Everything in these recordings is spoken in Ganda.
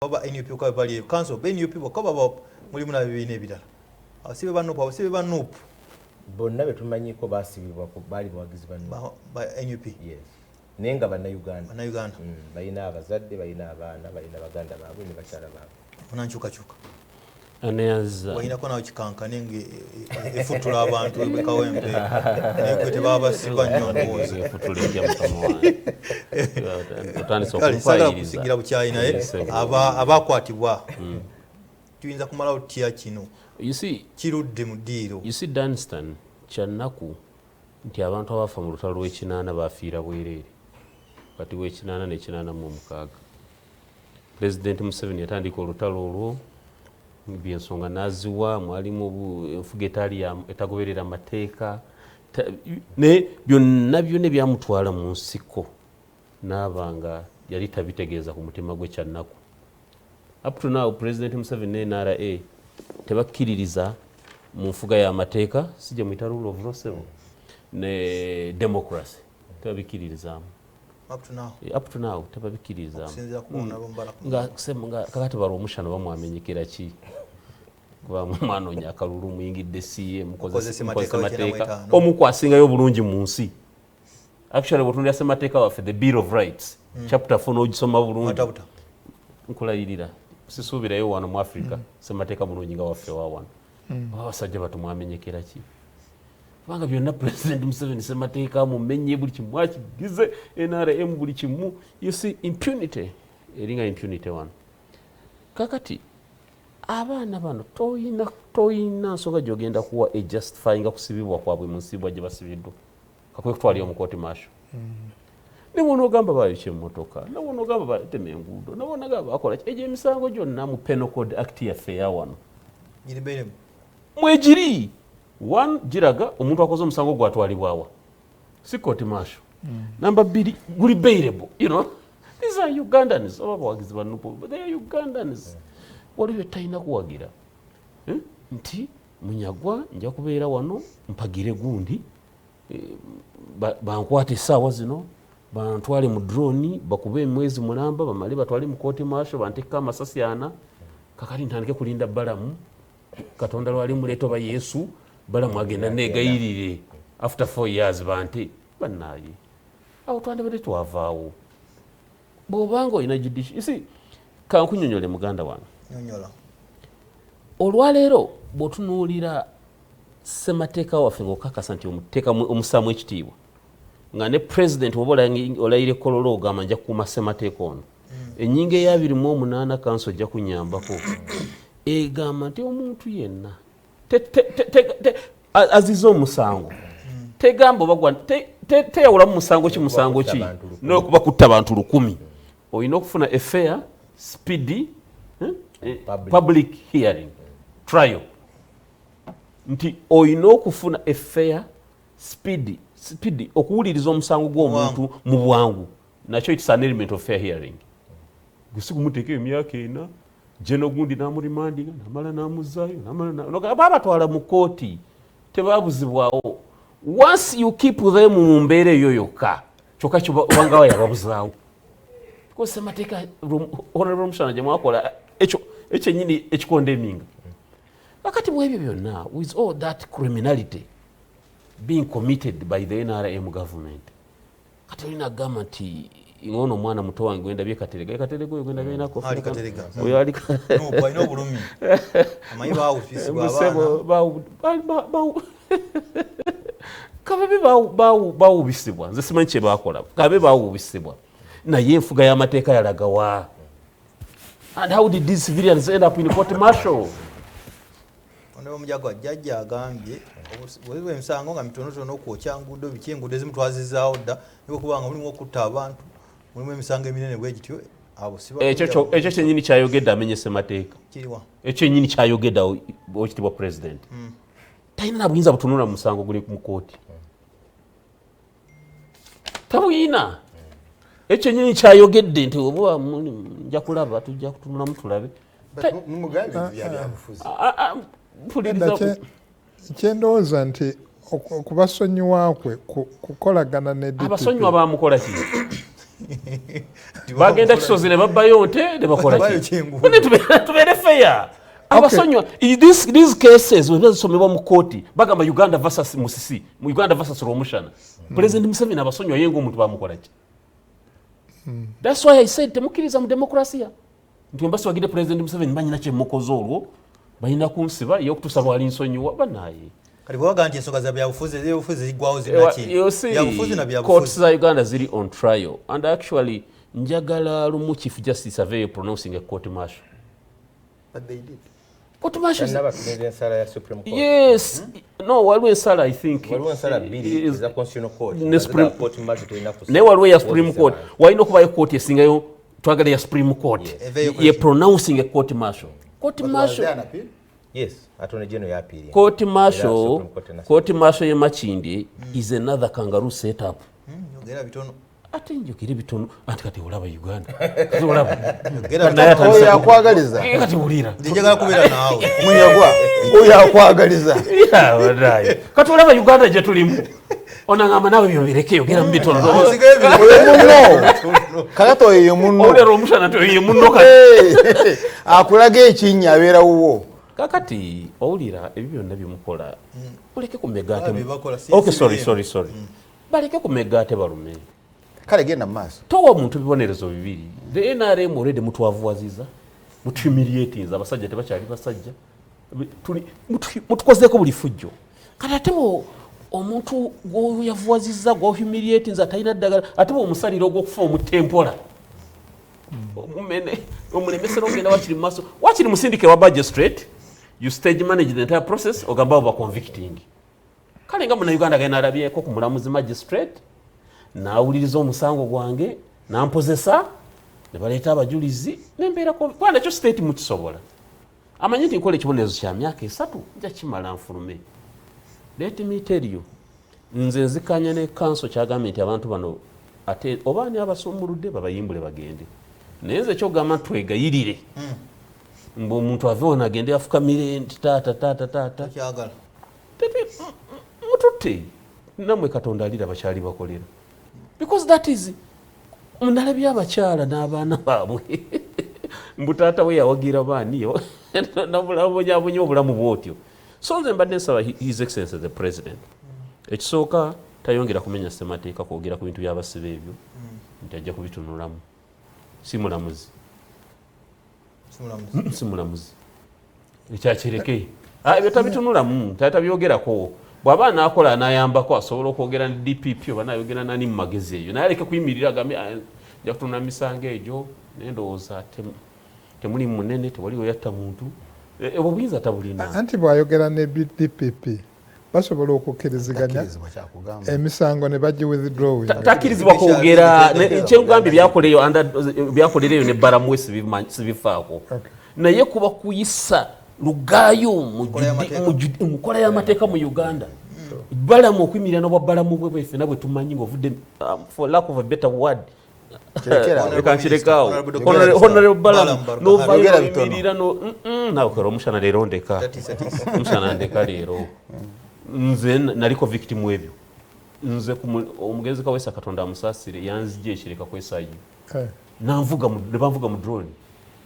Oba NUP bokka bali council ba NUP bokka baba mulimu n'abibiina ebirala, abasibe ba NUP, abasibe ba NUP. Bonna betumanyiko basibibwa baali bawagizi ba NUP. Ba NUP. Yes, naye nga Bannayuganda. Bannayuganda. Balina abazadde, balina abaana, balina baganda baabwe ne bakyala baabwe. Munankyukakyuka. Aneyanziza. Walinako nawe kikankane nga efutula abantu ebekawempe, naye gwe tebabasiba nnyo ndowooza. Efutula etya, mukama wange? Otandise Kale saagala okumpayiriza. kusigira bukyayi, naye Yes, sir. abakwatibwa tuyinza kumalawo tutya kino? You see, kirudde mu ddiiro. You see, Danstan, kyannaku nti abantu abafa mu lutalo lw'ekinaana bafiira bwereere. Kati w'ekinaana n'enkaaga, Pulezidenti Museveni yatandika olutalo olwo byensonga n'aziwa mwalimu enfuga etaali etagoberera amateeka. Naye byonna byonna ebyamutwala mu nsiko naaba nga yali tabitegeeza ku mutima gwe. Kyannaku, up to now President Museveni ne NRA tebakkiririza mu nfuga y'amateeka, si gye muyita rule of law, sebo, ne democracy tebabikkiririzaamu. Up to now? Up to now tebabikkiririzaamu. Okusinziira ku bona bombala. Nga nga kakati Balwomushana bamwamenyekera ki? Kuba mwanoonya akalulu, muyingidde CA. Mukozesa ssemateeka Mukozesa w'ekyenda mu mateeka etaano. Omu kwasingayo obulungi mu nsi. Actually, bwotundira ssemateeka waffe, the Bill of Rights, chapter 4, n'ogisoma bulungi, Matabuta. nkulayirira sisuubirayo wano mu Africa semateeka mulungi nga waffe wa wano. Oba abasajja batumwamenyekera ki? Kubanga byonna President Museveni semateeka mumenye, buli kimu akigize NRM, buli kimu. You see, impunity eringa impunity wano. Kakati abaana bano toyina nsonga gyogenda kuwa ejustifyinga kusibibwa kwabwe mu nsibwa gye basibiddwa. Kakwe kutwalira mu kooti martial, ne bw'onoogamba bayokya emmotoka, ne bw'onoogamba batema enguudo, ne bw'onoogamba bakola ki, egyo emisango gyonna mu Penal Code Act yaffe eya wano Giribeeremu. Mwegiri. One, giraga omuntu akoze omusango gwatwalibwawa, si kooti martial. Namba 2, guli bailable. These are Ugandans, oba bawagizi ba NUP, but they are Ugandans. Waliwo talina kuwagira. Eh? Nti Munyagwa nja kubeera wano mpagire gundi. Eh, bankwate essaawa zino, bantwale mu drone, bakube emwezi mulamba, bamale batwale mu kooti martial, bantekeko amasasi ana. Kakati ntandike kulinda Balamu, Katonda lwali muleeta, oba Yesu Balamu agenda negayirire after 4 years bante bannaye. Awo twandibadde twavaawo. Bw'obanga olina judicial, you see, kankunyonyole, muganda wange. Nyonyola. Olwaleero bw'otunuulira ssemateeka waffe ng'okakasa nti omuteeka omussaamu ekitiibwa, nga ne president oba olayira ekololo ogamba nja kukuuma ssemateeka ono, ennyingo eya 28 kanso ojja kunyambako egamba nti omuntu yenna azize omusango, tegamba oba teyawulamu musango ki, musango ki, kutta bantu 1,000. Nokuba kutta bantu 1,000, olina okufuna a fair, speedy, Public. public hearing, trial, nti olina okufuna a fair, speedy okuwuliriza omusango gw'omuntu mu bwangu. Nakyo it's an element of fair hearing. Gusi kumuteeka emyaka 4, jeno gundi namuremandinga, namala namuzaayo, namala babatwala mu kooti, tebabuzibwawo. Once you keep them mu mbeera eyo yokka kyokka kyobanga yababuzaawo, because semateeka, Honorable Mushana, gye mwakola ekyo ekyenyini ekicondemninga. Kakati bwebyo byonna, with all that criminality being committed by the NRM government, kati olina kugamba nti ngono omwana muto wange gwendabye Katerega. Katerega oyo gwendabye nako. Ali Katerega. Oyo ali NUP alina obulumi, amanyi bawufisibwa Musebo, abaana. Kababe bawubisibwa, nze simanyi kyebakola, kabe bawubisibwa, naye enfuga y'amateeka yalagawa? And how did these civilians end up in court martial? Ondaba omujago jjajja agambye bwe emisango nga mitonotono, okwokya nguudo, biki, enguudo ezimu twazizaawo dda, nibwekubanga mulimu okutta abantu, mulimu emisango eminene bwe gityo, abo si Ekyo kyenyini kyayogedde amenye ssemateeka. Kiriwa? Ekyo kyenyini kyayogedde awo, owekitiibwa President talina na buyinza butunula mu musango guli mu kooti, tabuyina. Ekyo kyenyini kyayogedde nti oba nja kulaba, tujja kutunulamu tulabe. Mumugambe nti bya byabufuzi. Ah, ah, mpuliriza. Kyendowooza nti okubasonyiwa kwe kukolagana ne DPP. Abasonyiwa bamukola ki? Bagenda Kisozi ne babbayo nte ne bakola ki? Tubeere fair. Abasonywa these cases when zisomebwa mu kooti bagamba Uganda versus Musisi, Uganda versus Rwomushana. President Museveni abasonywa ye ng'omuntu bamukola ki? That's why I said temukkiriza mu demokrasiya nti mbasiwagidde President Museveni banyina kyemukoze olwo balina kunsiba ye okutuusa lwali nsonyiwa banaye. Kati bwebaga nti ensonga za byabufuzi ebyobufuzi ziggwawo zinaki byabufuzi na byabufuzi. Courts za Uganda ziri on trial and actually njagala lumu Chief Justice aveeyo pronouncing a court martial. But they did. Court martial. Batulinze ensala ya Supreme Court. Yes. No, waliwo ensala I think. Waliwo ensala bbiri eza Constitutional Court. Ne Supreme Court martial terina ku. Naye waliwo ya Supreme Court. Walina okubayo court esingayo twagala ya Supreme Court. Ye pronouncing a court martial. Court martial. Yes, Attorney General yapiri. Court martial, court martial ye Makindye is another kangaroo setup. Yogera bitono. Ate njogere bitono anti kati olaba Uganda. Kati olaba. Oyo akwagaliza. Kati wulira. Njagala kubeera naawe. Munyagwa. Oyo akwagaliza. Kati olaba Uganda gye tulimu. Onangamba naawe byo bireke yogera mu bitono. Oyo munno. Kakati oyo munno. Owulira Rwomushana nti oyo munno kati. Akulaga ekinnya abeera wuwo. Kakati owulira ebyo byonna byemukola muleke kumega ate. Okay, sorry. Baleke kumega ate balume. Kale genda mu maaso. Towa muntu bibonerezo bibiri. The NRM already mutwavuwaziza, mutuhumiliatinze abasajja tebakyali basajja. Mutukozeeko buli fujjo. Kati ate omuntu gw'oyavuwazizza gw'ohumiliatinze atalina ddagala ate bw'omusalira ogw'okufa omutempola. Omulemesera ogenda wakiri mu maaso. Wakiri musindike wa magistrate. You stage manage the entire process ogamba oba convicting. Kale nga munnayuganda genda alabyeko ku mulamuzi magistrate n'awuliriza omusango gwange n'ampozesa ne baleeta abajulizi nembeera kuba nakyo state mukisobola. Amanyi nti nkola ekibonerezo kya myaka 3 nja kimala nfulume. Let me tell you, nze nzikanya ne council kyagambye nti abantu bano ate oba ani abasumuludde babayimbule bagende. Naye nze kyogamba twegayirire. Mbu omuntu ave wano agende afukamire nti taata taata taata. Kyagala. Mututte nammwe Katonda alira bakyali bakolera. Because that is nalabye abakyala n'abaana baabwe. Mbu taata we yawagira baani nabonyabonya obulamu bw'otyo. So nze mbadde nsaba His Excellency the President. Ekisooka tayongera kumenya ssemateeka kwogera ku bintu by'abasibe ebyo nti ajja kubitunulamu. Si mulamuzi. Si mulamuzi. Ekyakireke. Ebyo tabitunulamu, tabyogerako. Bw'aba anaakola anayambako asobola okwogera ne DPP oba anayogera nani mu magezi eyo. Naye aleke kuyimirira agambe nja kutunula misango egyo naye ndowooza temuli munene tewaliwo yatta muntu. Obwo buyinza tabulina. Anti bw'ayogera ne DPP basobola okukkiriziganya emisango ne bagi withdrawing. Takkirizibwa kwogera kyengambye byakolereyo ne Balamu we sibifaako. Naye kuba kuyisa lugaayo mu nkola y'amateeka mu Uganda. Balamu okuyimirira n'obwa Balamu bwe bweffe nabwe tumanyi ng'ovudde for lack of a better word. Kankirekaawo. Honorable Balamu n'ovaayo n'oyimirira naawe kera omushana leero ndeka. Omushana ndeka leero. Nze naliko victim ebyo. Nze omugenzi Kaweesa Katonda amusaasire yanzija ekireka kwesaayo. Ne banvuga mu drone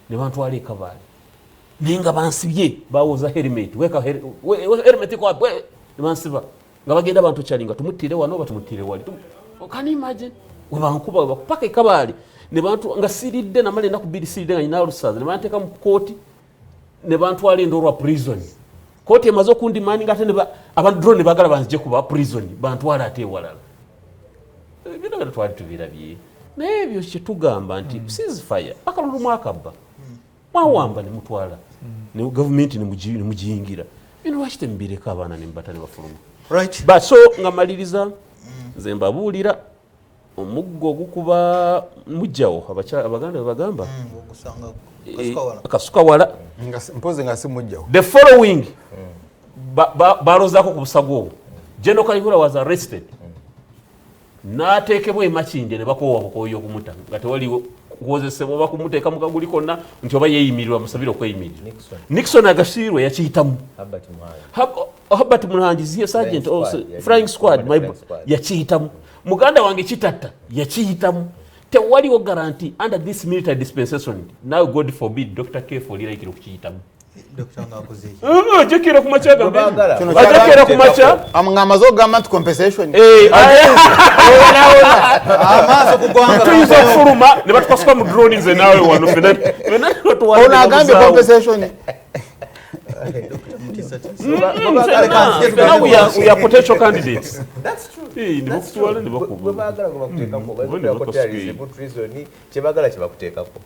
ne bantwala e Kabaale. Naye nga bansibye bawoza helmet weka helmet kwa ne bansiba nga bagenda bantu kyalinga tumuttire wano oba tumuttire wali. Can you imagine? We bankuba bakupaka e Kabaale ne bantu nga siridde namala ennaku 2 siridde nga nyina alusaza ne banteeka mu kooti ne bantwala Ndorwa prison. Kooti emaze okundimani nga ate abantu drone ne baagala banzije kuba prison bantwala ate ewalala. Bino byonna twali tubirabye. Naye ebyo kye tugamba nti ceasefire akalulu mwakabba. Mwawamba ne mutwala. Ne gavumenti ne mugiyingira. Bino lwaki temubireka abaana ne mubata ne bafuluma? Right. But so nga maliriza nze mbabuulira omuggo ogukuba mujjawo abaganda bwe bagamba kasuka wala. Mpozi nga si mujjawo. The following balozaako ku busago obwo. General Kayihura was arrested. N'ateekebwa e Makindye ne bakoowa bukooyi okumuta nga tewaliwo kuwozesebwa oba kumuteeka mu kaguli konna nti oba yeeyimirirwa musabire okweyimirirwa. Nixon Agasirwe yakiyitamu. Herbert Muhangi ziye sergeant flying squad yakiyitamu. Muganda wange Kitatta yakiyitamu. Tewaliwo guarantee under this military dispensation. Now, God forbid, Dr. Kefo olirayikira okukiyitamu. Dokita ng'akoze eki? Ajekera ku makya. Bwe baagala. Kino Ajekera ku makya. Ng'amaze okugamba nti compensation. Eh, amaaso ku ggwanga. Tuyinza okufuluma ne batukasuka mu drone, nze naawe wano fena. Ono agambye compensation. Dr. Mutiisa-tiisa. Fena we are potential candidates. That's true. Eh, ne That's bakutwala true. ne bakuba. Bwe baagala gwe bakuteekako. Bo ne Bakuteekako bakasuka. terrorism, treason, kyebaagala kye bakuteekako.